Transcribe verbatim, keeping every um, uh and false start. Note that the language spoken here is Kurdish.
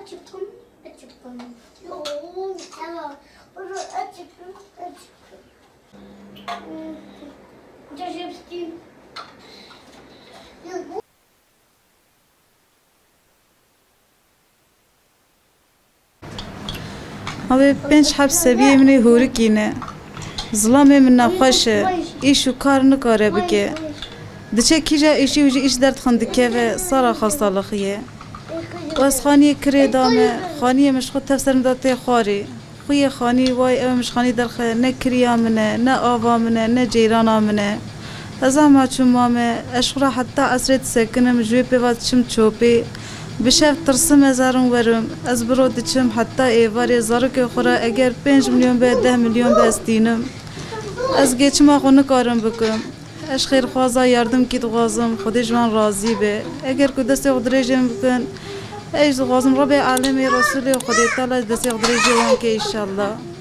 Açıktım, açıktım. Yoğun, tamam. Bunu açıktım, açıktım. Cacık. Ew ê pênc heb seviyê min ê hûrikî ne. Zilamê min nexweş e. Îş û kar nikare bike. Diçe kîja îşî û ji îş derdixin dikeve, sara xestalixiyê. Û ez xaniyê kirê dame, xaniyê min ji xwe tev ser min de tê xwarê. Xwiyê xanî, way ew min ji xanî derxe, ne kiriya min e, ne ava min e, ne ceyrana min e. Ez zehma çûm mame, ez ji xwe re heta esrê disekinim, ji wê pêva diçim çopê. Bi şev tirsim ez herim werim. Ez bi ro diçim heta êvarê, zarokê xwe re eger pênc milyon be, deh milyon be ez tînim. Ez gê çima xwe nikarim bikim. Ez xêrxwaza yardimkî dixwazim, Xwedê ji wan razî be. Eger ku destê xwe dirêjê min bikin, ez dixwazim Rebê Alemê, Resûlê û Xwedê Teala destê xwe dirêjê wan ke, înşallah.